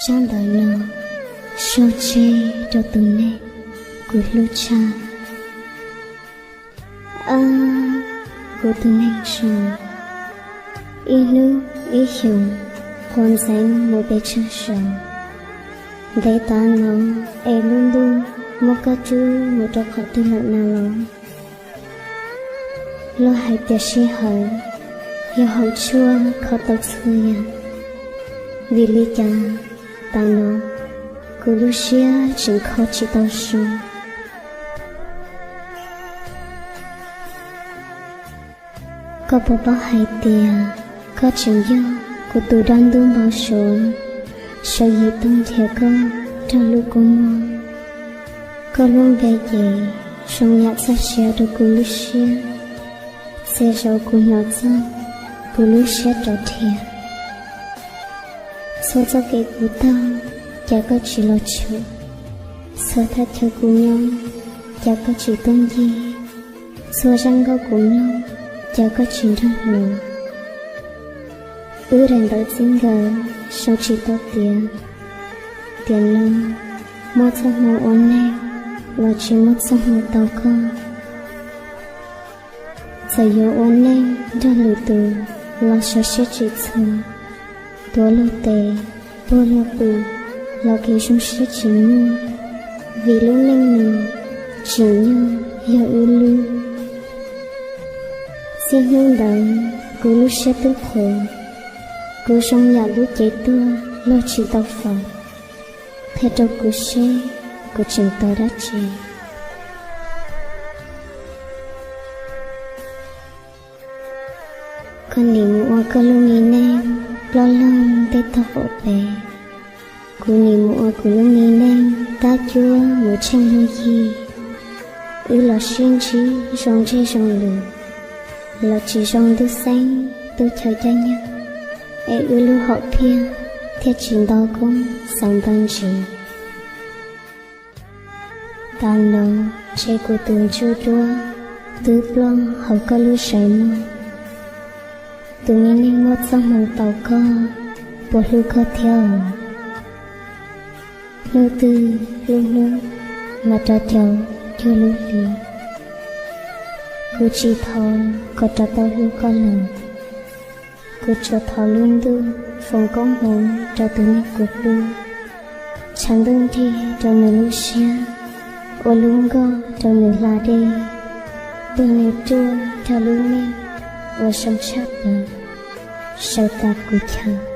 Tsab ntawv no suav tseg rau tus neeg kuv hlub tshaj. Ab, kuv tus neeg zoo, ib hnub ib xyoos quav ntxeev mus pes tsawg zaus. Ntev tas no es lub ntuj muab koj rub mus rau qhov twg lawm na los? Luag hais tias sij hawm yog hauv tshuaj kho tau txhua yam. Vim li cas tas no kuv lub siab tseem kho tsis tau zoo? Koj puas paub hais tias koj tseem yog kuv tus dab ntub npau suav, sawv yim tuaj nrhiav koj nrog lub kua muag. Koj lub npe ces zoo yam txoj sia rau kuv lub siab. Txhua zaus kuv hnov txog, kuv lub siab rov dhia. Txhua txoj kev kuv taug, cas koj tsis los tshwm? Txhua thaj chaw kuv nyob, cas koj tsis tuaj ncig? Txhua zaj nkauj kuv mloog, cas koj tsis nrog hluas? Wb daim ntawv txij nkawm sau tsis tau tiav. Tiam no muaj txoj hmoo ua neej los tsis muaj txoj hmoo tau koj. Txawm yuav ua neej nrog lwm tus los sawv siab tsis txhua, tuav luag tes, puag luag pw los kev zoo siab tsis muaj, vim lub neej no tsim nyog yog wb lub. Txij hnub ntawd kuv lub siab twb qhuav, kuv zoo yam lub cev tuag luag tsis tau faus. Qhia rau kuv seb kuv tseem tos dab tsi? Koj nim mus ua koj lub me neej ploj loog tej tog qaum pem, kuv nim mus ua kuv lub me neej tab cuab mus tsheej luag yig. Wb los sib ntsib zoo ntsej zoo lus, los tsis zoo ntuj xeeb tub chaw caij nyoog, es wb lub hom phiaj thiaj tsis nto koob xav nto ntsis. Tas no ntshe kuv tus ntsuj duab twb ploj hauv koj lub zeem muag. Tus me neeg muaj txoj hmoo tau koj, puas hlub koj thiab? Hnub twg lub hnub mas rov caum cuag lub hli. Kuv tsis thov kom rov tau hlub koj lawm. Kuv tsuas thov lub ntuj foom koob hmoov rau tus neeg kuv hlub, tshav ntuj nrig rau nws lub siab, ua lub nkoj rau nws hla dej, tuag nws ruaj nrog lub neej uas zoo tshaj plaws sawv tas kuv chaw.